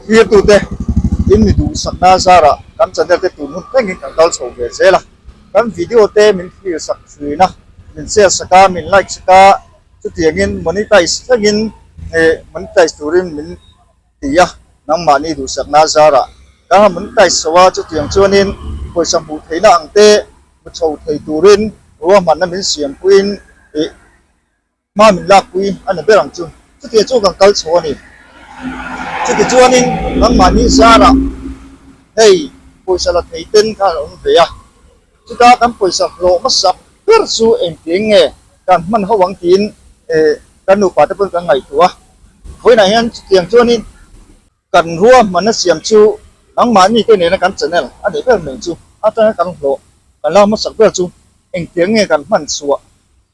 Thirtute in mi duhsakna zarah kan channel te tun hun thlengin kan kal chho ve zel a, kan video te min thlir sak thin a, min share sak a, min like sak a, chutiangin monetize thlengin monetize turin min ti a, nangmahni duhsakna zarah kan han monetize chho a, chutiang chuanin pawisa hmuh theihna ang te hmu chho thei turin ruahmanna min siampuiin ih. Hma min lakpui a ni ber ang chu. Chutiang chu kan kal chho a ni. Chuti chuanin nangmahni zarah hei pawisa la thei ten khan an awm ve a. Chuta kan pawisa hlawh hmasak ber chu engtiang nge kan hman ho ang tiin kan nupa te pawn kan ngaihtuah a. Vawiinah hian chutiang chuanin kan ruahmanna siam chu nangmahni te nena kan channel a nih ber mai chu atanga kan hlawh kan lak hmasak ber chu engtiang nge kan hman chhuah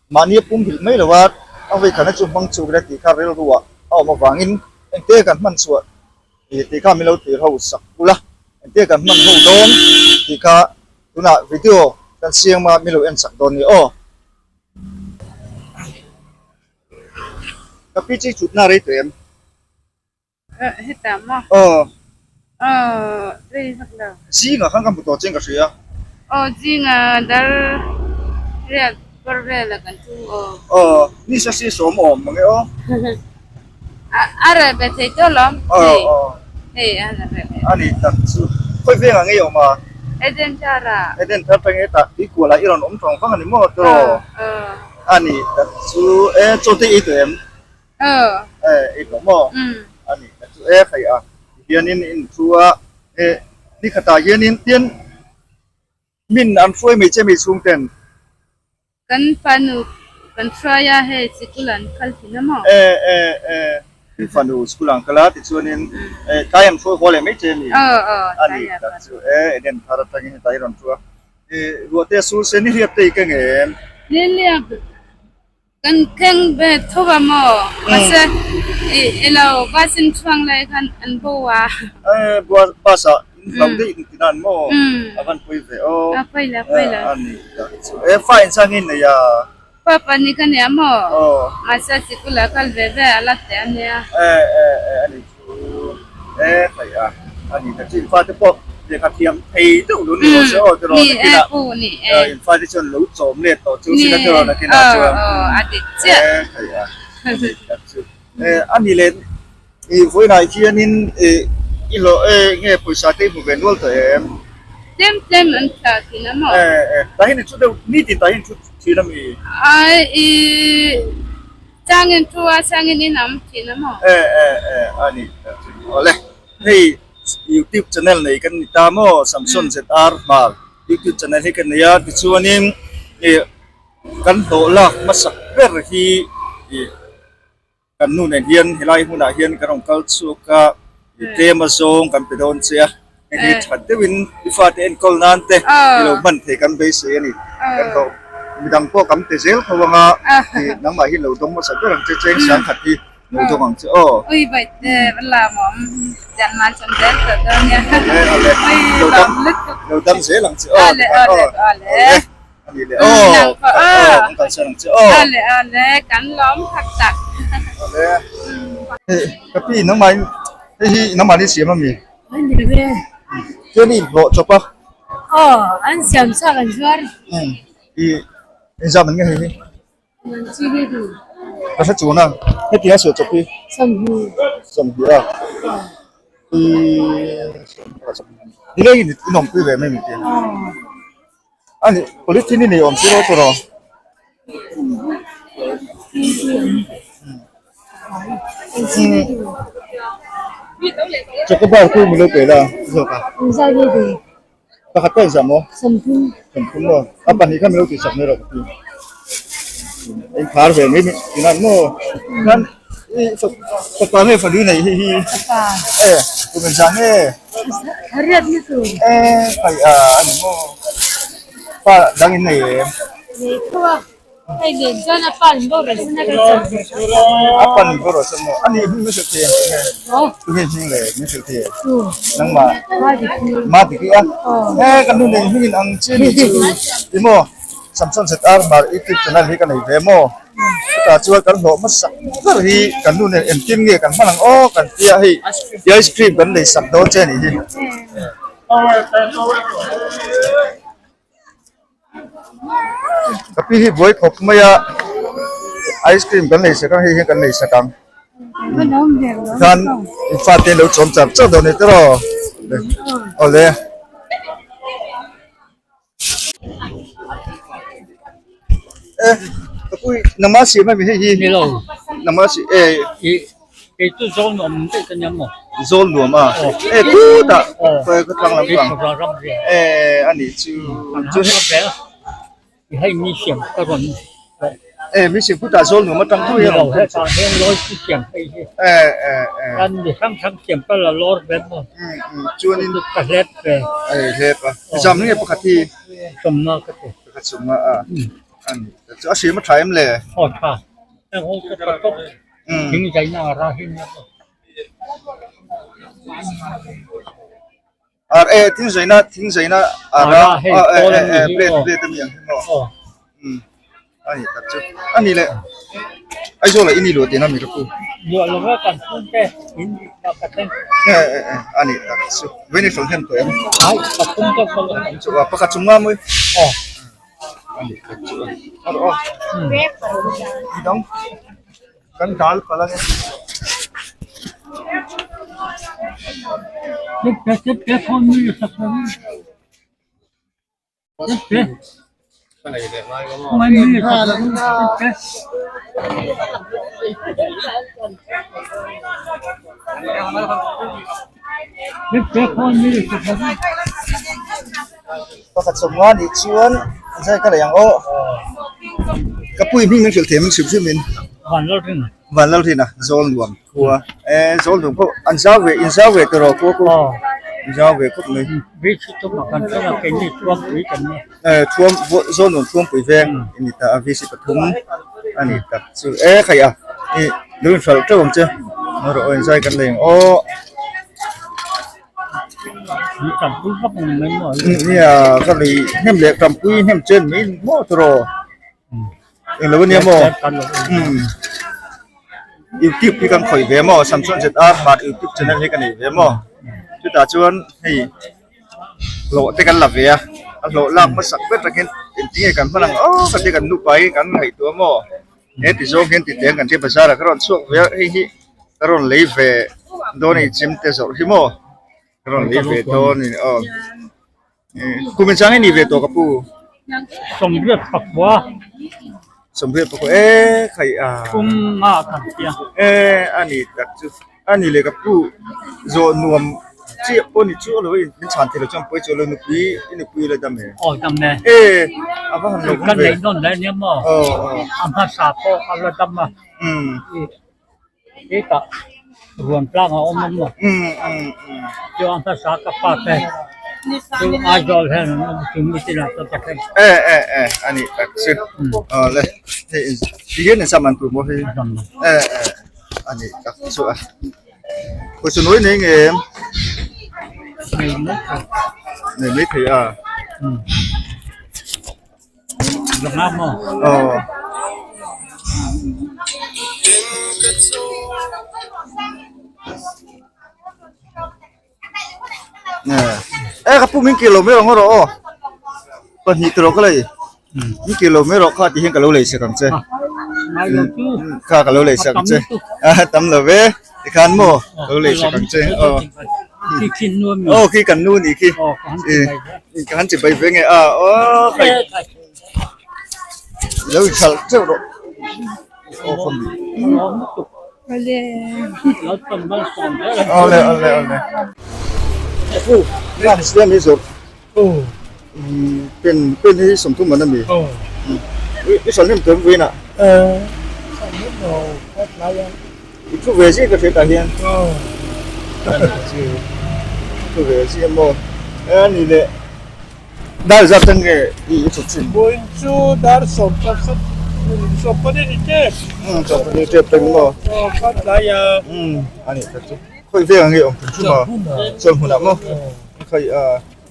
Mahni a pum bilh mai lo a, a veikhana chu hmang chuk ila tih kha rilruah a awm avangin engte kan hman chhuah tih kha min lo tir ho sak ula, engte kan hman ho dawn tih kha tunah video kan siam a min lo en sak dawn nia aw. Ka pi chi chutna rei tawh em? Hetah maw? Aw. Aw, rei vak lo. Zingah khan ka hmu tawh chiang ka hria. Aw, zingah dar riat bawr velah kan thu aw. Aw, ni sa si sawm awm mang e aw. A reh ve thei tawh lawm. Aw, aw. Hei a reh ve. A ni tak chu. Khawi vengah ngei awm a? Eden Thar-ah. Eden Thar peng hetah tuikualah i rawn awm tawng vang a ni maw tawh? Aw, aw. A ni tak chu. E, chaw te i tawh em? Aw. Eh, i tawh maw? A nih na chu e hei a, tihianin in thu a, eh, ni khatah hianin tin min an hruai mai che mi chhung ten. Kan fanu kan hruai a hei sikul an kal thin a maw? Eh, eh, eh, in fanu sikul an kal a tichuanin eh tlai an hruai haw leh mai che mi? Aw, aw, A nih tak chu e, Eden thar atangin hetah i rawn thu a, eh, ruah te a sur se nihliap te i keng em? Nihliap. Kan thleng ve tho a maw? Mahse i lo bus in chhuang lai khan an bo a. E bus ah in hlo daih in ti nan maw? A van pawi ve aw. A pawi lo pawi lo. A ni tak chu. E fa in chang in nei a. Fa pahnih ka nia maw? Mahse sikul ah kal ve ve a la teh a nia. E e e a ni chu. E hei a a ni tak chu in fate pawh lehkha thiam thei deuh lo ni rawh se aw tiraw nakinah in fate chuan lo chawm let tawh chu sila tiraw nakinah chuan e hei a a ni tak chu e a ni leh i vawiinah hianin i i hlawh e nge pawisa te i hmu ve nual tawh em? Tlem tlem an thlah thin a maw? E e tahin i thu deuh nitin tahin thu thin a mi? Ai i Changin thu a changin in awm thin a maw? E e e a ni tak chu awle hei youtube channel nei kan ni ta maw Samson ZR hmar youtube channel hi ka nei a tichuanin ih kan hlawh lak hmasak ber hi ih kan nu nen hian helai hmunah hian kan rawn kal chhuak a ih tlem a zawng kan pe dawn che a hei hi that deuhin i fate enkawl nan te i lo hman thei kan beisei a ni kan hlawh midang pawh kan pe zel tho ang a ih nangmah hi lo dawng hmasa ber ang che cheng sang khat hi lo dawng ang che aw. Ui vaih te va lam awm jan man chawm zel tawh dawn nia. Awle awle Ui lo dam lawm lutuk. Lo dam zel ang che aw Awle awle awle. Ani le aw aw kan kalsan ang che aw. Awle awle kan lawm tak tak. Awle hei ka pi nangmah in hei hi nangmah ni siam ami? An ni ve. Chuan i inhlawh chawp a? Aw an siam chak an zuar. I inzam an nge hei hi? An chi ve duh. Ka hre chuan a hetiang a suah chawp hi? Sawmhnih. Sawmhnih a. I nilengin in awmpui ve mai miti? Aw. A nih polythene i nei awm si lo tawh Chocobar chu min lo pe la zawk a pakhat pawh inzah maw sawmthum maw a pahnih kha min lo tihsak mai rawh ka ti inkhar ve mai inah maw khan i fapa nge fanu nei hi hi e kum inzah nge. E kai a ani maw pa dang in nei em? A pan boral san maw ani hming min hrilh thei ang chu nge tunge hming le min hrilh thei em nangmah ma diki a e kan nu nei hming in ang che ni chu ti maw. Samson ZR Hmar YouTube channel hi ka nei ve maw? Chutah chuan kan hlawh hmasak ber hi kan nu nen engtin nge kan hman ang aw kan tia hei ice cream kan lei sak dawn che a nih hi. Ka pi hi buai khawp mai a ice cream kan lei sak ang hei hian kan lei sak ang tikhan in fate lo chawm char char dawn a ni tiraw awle. E ka pui nangmah siam ami hei hi Ni lo. Nangmah si e I kei chu zawl nuam daih ka nia maw? Zawl nuam a. E khutah khawi ka tlang lampang. Kei ram ri. E anih chu chu hei. I hei mi siam ka rawn E mi siam khutah zawl nuam atang tho hian Ni lo hetah hian lawi chu siam phei hi. E e e. Kan mi hrang hrang siam ka la lawr ve maw? Chuanin ka hlep ve. E hlep a. Zam nge pakhat hi? Sawmna ka ti. Pakhat sawmna a. Ani chu a hriam a tha em le? Aw tha. Heng ho chu ka tawp. Thing zaina a ra hi nia. Ar e thing zaina thing zaina a ra a e e e plate plate ami ang hi maw? Umm ani tak chu ani le Aizawl ah i ni luah tihna mi ka pu. Luah lo va kan chhung te in dah ka thleng. E e e ani tak chu vei ni hrawn hnem tawh em? Ai pathum chauh ka la. Pathum chauh a pakhat chung nga mawi. Aw. Ani tak chu a aw midang kan dal palh ange. Pakhat sawmnga nih chuan zai ka lei ang aw ka pui hming min hrilh thei ang hrim hrim in Vanlalrina Zawlnuam khua e Zawlnuam pawh an zau ve in zau ve tawh rawh khua khu in zau ve khawp mai e thuam Zawlnuam thuampui veng a ni ta a VC pathum a ni tak chu e khaih a ih lo inhralh teuh ang che rawh aw inzai kan lei ang aw. Nia ka lei hnem leh tampui hnem chen mai maw tawh englo ania maw umm youtube hi kan khawih ve maw samson zr hmar youtube channel hi ka nei ve maw chutah chuan hei hlawh te kan la ve a a hlawh lak hmasak ber takin engtin nge kan hman ang aw ka ti kan nupa hi kan ngaihtuah maw he ti zawng hian titeng kan tia bazar ah ka rawn chhuak ve a hei hi ka rawn lei ve dawn a ni chim te zawrh hi maw ka rawn lei ve dawn a ni aw kum in chang hi ni ve tawh ka pu Sawmriat pakua Sawmriat pakua e khai a Kum nga kan tia e a ni tak chu a ni le ka pu zawh nuam chiah pawh ni chu alo in min chhan thei lo chuan pawi chu alo nupui i nupui la dam e aw dam e e a va han lo kan nei nawn leh nia maw aw aw a hmasa pawh a la dam a umm i tah ruan tlang a awm a maw umm umm umm chu a hmasa ka pa te chu Aizawl hian an awm chu mi tinah chuan ka thleng e e e a nih tak chu aw le hei ti hian in sam an tur maw hei e e a nih tak chu a pawisa nawi nei nge em nei mai thei a aw e ka pu min kir lo mai rawh ngaw rawh aw pahnih tur ka lei min kir lo mai rawh kha ti hian ka lo lei sak ang che kha ka lo lei sak ang che a tam lo ve tikhan maw ka lo lei sak ang che aw aw khi kan nu nih khi ka han chi bai ve nge a aw khai lo inhralh teuh rawh aw khaw mi Awle awle awle Ngan siam hi zawrh pen pen hi sawmthum an ami i sawn hnem tawh vawiin ah i thu ve zia ka hriat ah hian thu ve zia maw ani leh Dar zat a nge i i chhut thin? Vawiin chu dar sawm sawmpahnih ni tep. Umm sawmpahnih tep teng maw? Aw kha tlai a. Umm a nih tak chu. Khawi veng ang nge awm thun thum a? Chawlhmun ah maw? Khawi a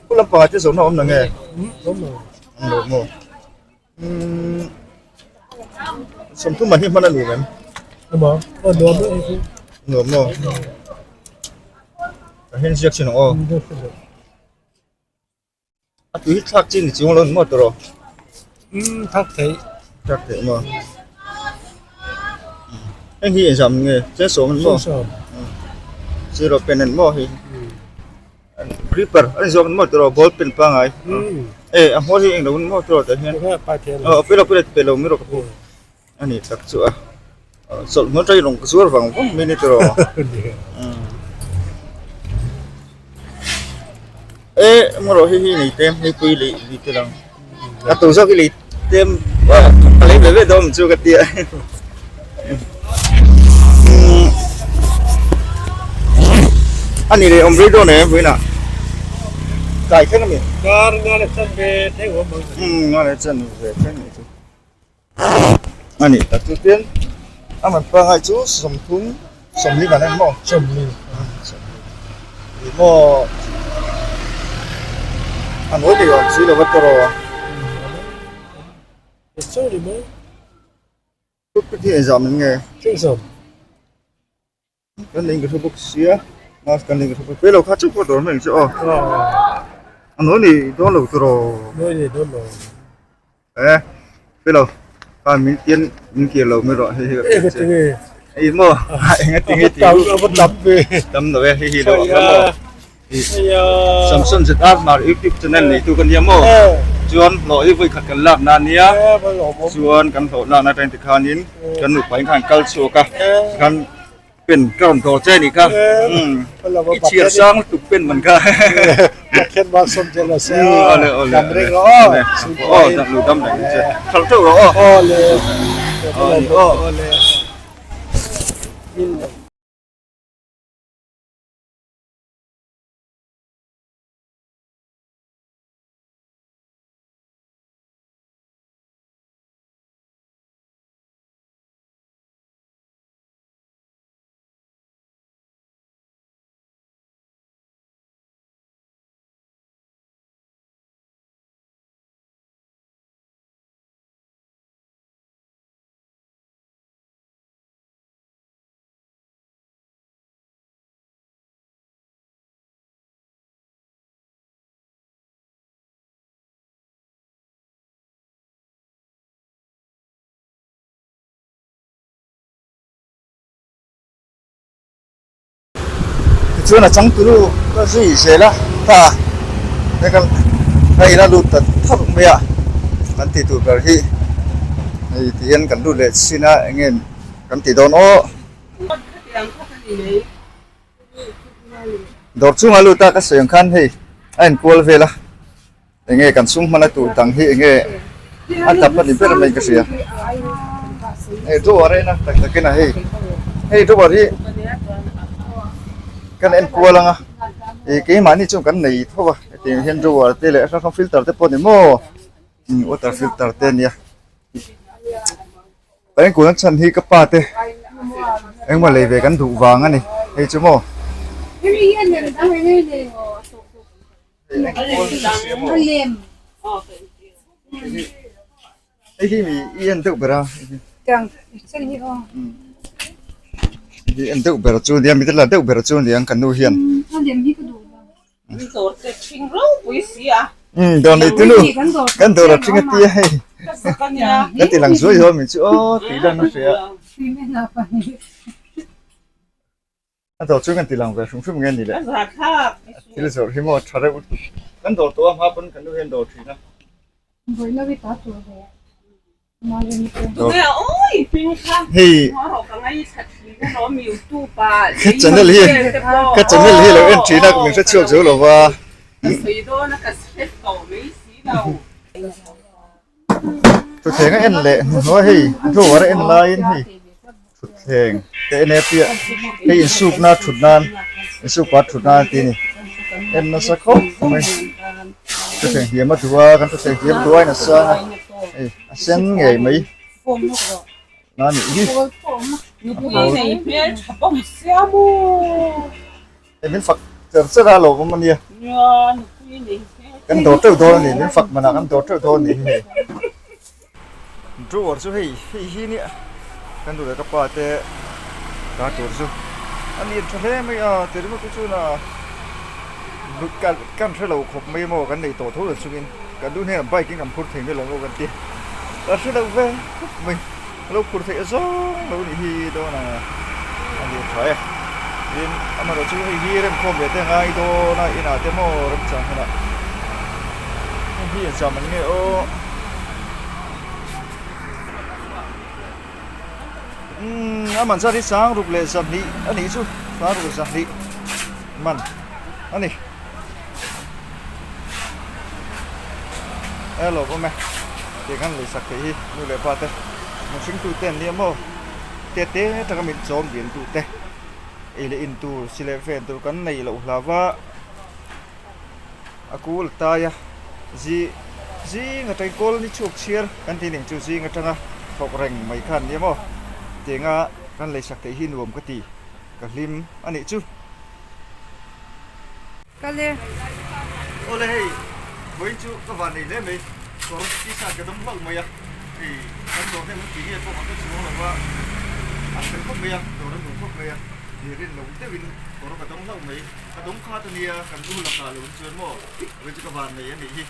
khu lampangah te zawhna awm na nge? Awm lo. Awm lo maw? Umm sawmthum man hi hman a nuam em? Emaw aw nuam lo hei chu. Nuam maw? Ka hian ziak chin ang aw. A tui hi thlak chi ni chuang lo ni maw tawh rawh? Umm thlak theih. Thlak theih maw? Heng hi engzam nge? Chensawm a ni maw? Chensawm. Zero pen a ni maw hei? Creeper a ni zawk maw tiraw ball pen pangai e a hmawr hi englo maw tiraw tah hian aw pelo pelo pe lo mai rawh ka pu a ni tak chu a chawlh hmun atangin rawn zuar vang vang mai a ni tiraw e maw rawh hei hi nei tlem hei pui lei lei te lang a to zawk hi lei tlem a lei ve ve dawn ang chu ka tia. A ni leh awm rei dawn em vawiinah tlai thleng a mi? Kar nga leh chan ve thleng awm ang. Umm nga leh chan ve thleng ni chu. A ni tak chu tin a man pangai chu sawmthum sawmli man a ni maw? Sawmli. Ni maw a nawi leh awm si lo va tawraw. Chaw ni mai. Toothpick hi engzah man nge? Chengzawm. Kan lei ka hre bawk sia, mask kan lei ka hre bawk sia, lo kha chauh pawh dawr mai ang che aw. A nawi nei dawn lo tiraw? Nawi nei dawn lo. E, pe lo, khan min tian min kir lo mai rawh hei hi ka pek che. Ei maw, enga ti nge ti ru. A va tam ve. Tam lo e, hei hi lo ang la maw. Samson ZR Hmar YouTube channel neitu ka nia maw? Chuan hlawh hi vawi khat kan lak na nia, chuan kan hlawh lakna atang tikhanin kan nupa in khan kal chhuak a, tikhan pen ka rawn dawr che anih kha, i chhiar sang lutuk pen man kha. Awle awle awle aw lu dam reng che, thalh teuh rawh aw. Aw. Tichuan a changtunu ka zui zel a ta hei kan ka ina lut ta thak mai a kan tih tur ber hi hei ti hian kan lut leh chin a eng nge kan tih dawn aw. Dawr chunga lut a ka sawi ang khan hei a inkual vel a eng nge kan sum hman a tur dang hi eng nge a tap a ni ber mai ka hria hei drawer a en a tak takin a hei hei drawer hi kan enkual ang a ih keimahni chuan kan nei tho a hetiang hian drawer te leh a hrang hrang filter te pawh a ni maw water filter te a nia. Ka enkawl chhan hi ka pa te engmaw lei ve kan duh vang a ni hei chu maw. Hei hi mi i en deuh ber a i en deuh ber chu nia mi te la deuh ber chu aniang kan nu hian. Umm dawr nei tunu kan dawr a ṭhing a tia hei kan ti lang zuai zuai mai chu aw tih lan a hria a dawr chu kan ti lang ve hrim hrim nge ni le thil zawrh hi maw a ṭha reuh lutuk kan dawr tawh a hma pawn kan nu hian dawr ṭhin a. Hei ka channel hi ka channel hi lo en thin a min hre chhuak zo lo va. Thutthleng a en leh hnuhnawh a hei drawer a en laiin hei thutthleng te en e piah hei insukna thut nan insukpa thut nan a ti a ni en nasa khawp mai thutthleng hniam a duh a kan thutthleng hniam duh aiin a sang a hei a sen ngei mai na nih hi a pawl min fak cher cher a lo awm a nia kan dawr teuh dawn a ni min fak manah kan dawr teuh dawn a ni hi hei. Drawer chu hei hei hi nia kan duh leh ka pa te ta tur chu a lian tha hle mai a ti ringawt te chuan a kan kan hre lo khawp mai maw kan nei tawh tho lo chungin kan duh hnenah bike in kan phur thei mai lo maw kan ti ka hre lo ve khawp mai a lo phur theih a zawng lo nih hi dawn a a lian tha e tin amaherawhchu hei hi remkhawm leh te a ngai dawn a inah te maw remchang hunah hei hi engzah man nge aw. Umm a man zat hi sang ruk leh zahnih a nih chu sang ruk zahnih man a ni e lawm awm e tiang khan lei sak theih hi nu leh pa te mihring tu te an nia maw te te taka min chawm lian tu te ei leh in tur si leh ven tur kan nei loh hlau va. A kul tai a, zi zing atangin kawl ni chhuak chhiar kan tih ning chu zing atanga thawk reng mai khan nia maw tianga kan lei sak theih hi nuam ka ti ka hlim a nih chu. Kal e. Awle hei vawiin chu ka van nei hle mai kawr t-shirt ka dawm hlauh mai a hei kan dawr hnem an tih nge pawh ka hre chuang lo va an fel khawp mai a dawr an duh khawp mai a ni rin lo deuhin kawr ka dawm hlauh mai. Ka dawng khat a nia, kan nu lakah lo chuan maw vawi chu ka van nei a nih hi,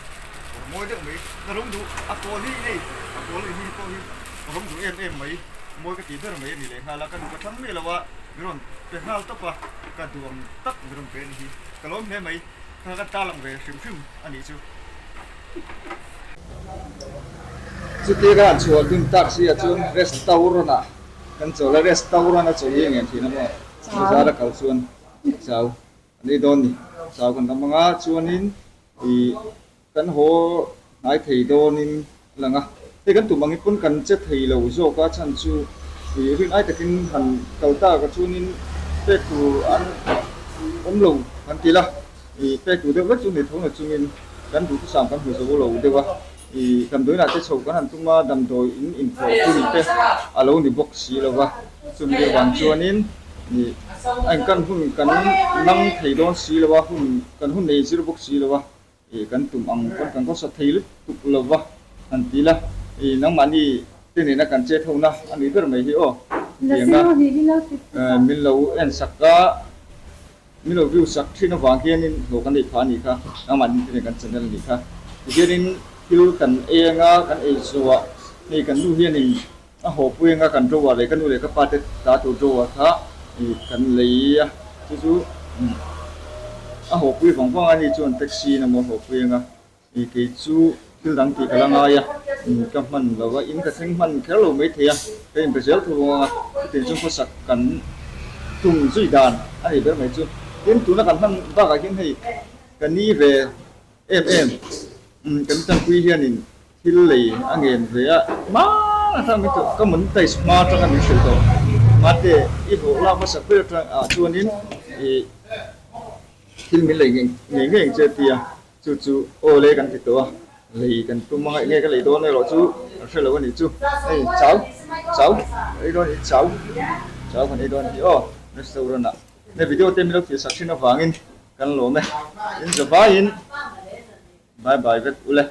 kawr mawi deuh mai, ka rawng duh a pawl hi hei a pawl hi hi pawh hi ka rawng duh em em mai, mawi ka tih ber mai a ni leh nghal a, ka nu ka thlang miah lo a, min rawn pe nghal tawp a, ka duh ang tak min rawn pe a nih hi, ka lawm hle mai, kha ka ta lang ve hrim hrim a nih chu. Chutia ka han chhuah dun tak si ah chuan restaurant ah kan chawl a, restaurant a chaw hi eng em thin a maw, bazar a kal chuan. Chau an ei dawn ni. Chau kan ram anga chuanin ih kan haw hnai thei dawnin a lang a. Hei kan tum angin pawn kan che thei lo zawk a chhan chu ih rin ai takin han kal tak a chuanin pek tur an awm lo kan ti la. Ih pek tur deuh vek chu ni tho na chungin kan duhthusam kan hmu zo lo deuh a. Ih damdawiinah te chho kan han tum a damdawi in inhlawh hun te a lo ni bawk si lo va chumi avang chuanin ih a inkan hun kan nang thei dawn si lo a hun kan hun nei zir bawk si lo a ih kan tum ang pawn kan khawsa thei lutuk lo va han ti la ih nangmahni te nena kan che tho na a nih ber mai hi aw tianga min lo en sak a. Min lo view sak thin avang hianin hlawh kan neih phah a nih kha, nangmah din te kan channel a nih kha. Tihianin thil kan ei anga kan ei zawhah hei kan nu hianin a haw pui anga kan drawer leh ka nu leh ka pa te ta tur drawer kha kan lei a, chu chu a haw pui vang vang a ni chuan taxi in emaw a haw pui anga I kei chu thil dang tih ka la ngai a, ka hman lo a, in ka thleng hman kher lo mai thei a, ka inpe zel thu vang a, chutiang chu khawsak kan tum zui dan a ni ber mai chu. Tin, tuna kan hman bakah hian hei ka ni ve em em, kan tanpui hianin thil lei a ngen ve a, hma atang min ka monetize hma atanga min hrilh tawh, mate i hlawh lak hmasak ber atang ah chuanin i thil min lei ngei ngei ang che a ti a. Chu chu aw le kan ti tawh a, lei kan tum anga enge ka lei dawn erawh chu kan hre lo a nih chu. Hei chau, chau kan ei dawn a nih chau, chau kan ei dawn a nih aw restaurant ah. Hei video te min lo thil sak thin avangin kan lawm e, in za vaiin bye bye vek ule.